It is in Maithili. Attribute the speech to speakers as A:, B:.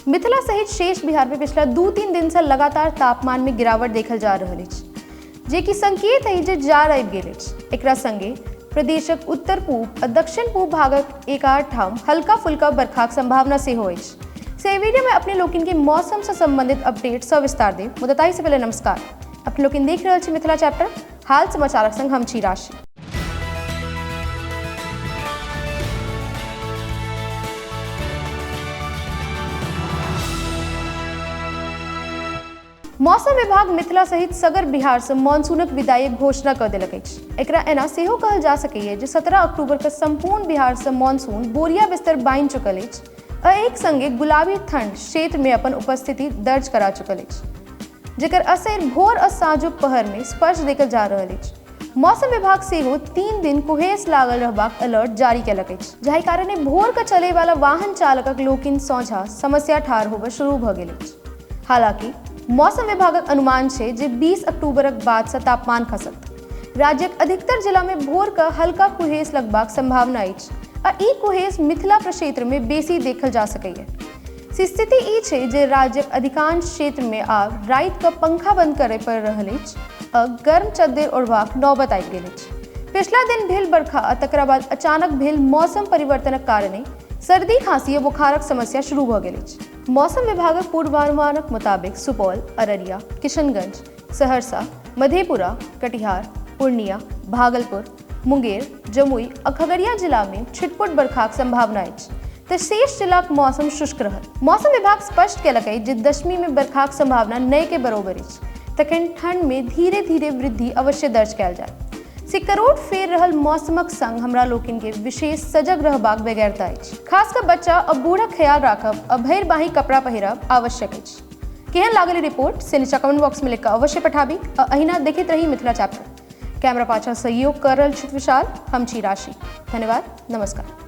A: मिथिला सहित शेष बिहार में पिछला 2-3 दिन से लगातार तापमान में गिरावट देखल जा रहल अछि, जे कि संकेत है जे जाड़ आबि गेल अछि। एकरा संगे प्रदेशक उत्तर पूर्व आ दक्षिण पूर्व भागक एक आध ठाम हल्का फुल्का बरखाक संभावना सेहो अछि। से एहि वीडियो में अपने लोकिन के मौसम से संबंधित अपडेट सविस्तार देब, मुदा ताहि से पहले नमस्कार। अपने लोकिन देख रहल छी मिथिला चैप्टर, हाल समाचारक संग हम छी राशि। मौसम विभाग मिथिला सहित सगर बिहार से मानसूनक विदाईक घोषणा कऽ देलक अछि। एकरा एना सेहो कहल जा सकैए जे 17 अक्टूबर के संपूर्ण बिहार से मानसून बोरिया बिस्तर बान्हि चुकल अछि आ एक संगे गुलाबी ठंड क्षेत्र में अपन उपस्थिति दर्ज करा चुकल अछि, जेकर असरि भोर आ साँझुक पहर में स्पष्ट देखल जा रहल अछि। मौसम विभाग सेहो 3 दिन कुहेस लागल रहबाक अलर्ट जारी केलक अछि, जाहि कारणे भोर के चलय वाला वाहन चालकक लोकिन सोझा समस्या ठाढ़ होबय शुरू भऽ गेल अछि। हालांकि मौसम विभागक अनुमान छै जे 20 अक्टूबरक बाद से तापमान खसत। राज्यक अधिकतर जिला में भोर के हल्का कुहेस लगबाक संभावना अछि आ ई कुहेस मिथिला प्रक्षेत्र में बेसी देखल जा सकैए। स्थिति ई छै जे राज्यक अधिकांश क्षेत्र में आब राति के पंखा बंद करय पड़ि रहल अछि आ गर्म चद्दर ओढ़बाक नौबत आबि गेल अछि। पिछला दिन भेल बरखा आ तकरा बाद अचानक भेल मौसम परिवर्तनक कारणे सर्दी, खांसी आ बुखारक समस्या शुरू भऽ गेल अछि। मौसम विभागक पूर्वानुमानक मुताबिक सुपौल, अररिया, किशनगंज, सहरसा, मधेपुरा, कटिहार, पूर्णिया, भागलपुर, मुंगेर, जमुई आ खगड़िया जिला में छिटपुट बरखाक संभावना अछि, तऽ शेष जिलाक मौसम शुष्क रहत। मौसम विभाग स्पष्ट केलक अछि जे दशमी में बरखाक संभावना नहि के बरोबर अछि, तखन ठंड में धीरे धीरे वृद्धि अवश्य दर्ज कयल जायत। से करोट फेर रहल मौसमक संग हमरा लोकिन के विशेष सजग रहबाक बेगैरता अछि। खास कऽ बच्चा आ बूढ़क ख्याल राखब आ भरि बाँहि कपड़ा पहिरब आवश्यक अछि। केहन लागल ई रिपोर्ट से नीचा कमेंट बॉक्स में लिख कऽ अवश्य पठाबी आ अहिना देखैत रही मिथिला चैप्टर। कैमरा पाछा सहयोग कर रहल छथि विशाल, हम छी राशि। धन्यवाद, नमस्कार।